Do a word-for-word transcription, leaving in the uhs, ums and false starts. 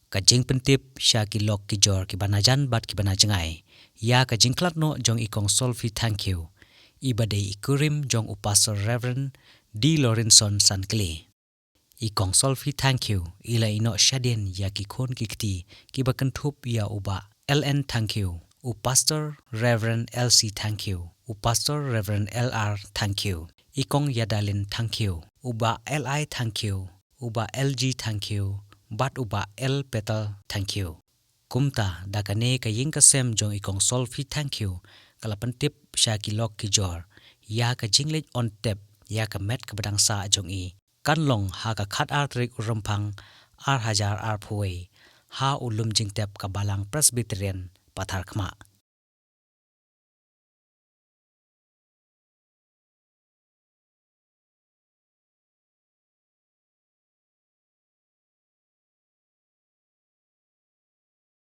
Ka jingpyntip sha ki lok ki jor kiba najan bad kiba najngai ïa ka jingkhlad noh jong i Kong Solfi Thangkhiew, iba dei i kurim jong u Pastor Reverend D Lorenson Sankli. I Kong Solfi Thangkhiew i la ïehnoh shadien ïa ki khun ki kti kiba kynthup ïa u Bah L N Thangkhiew, u Pastor Reverend L C Thangkhiew, u Pastor Reverend L R Thangkhiew, i Kong Yadalin Thangkhiew, u Bah L I Thangkhiew, u Bah L G Thangkhiew, bad u Bah L Petal Thangkhiew. Kumta da kane ka ïing ka sem jong i Kong Solfi Thangkhiew ka la pyntip sha ki lok ki jor ïa ka jingleit on tep ïa ka met kaba dang sah jong i, kan long ha ka khatar tarik u Rymphang ar hajar arphew wei, ha u lum jingtep ka Balang Presbyterian Patharkhmah.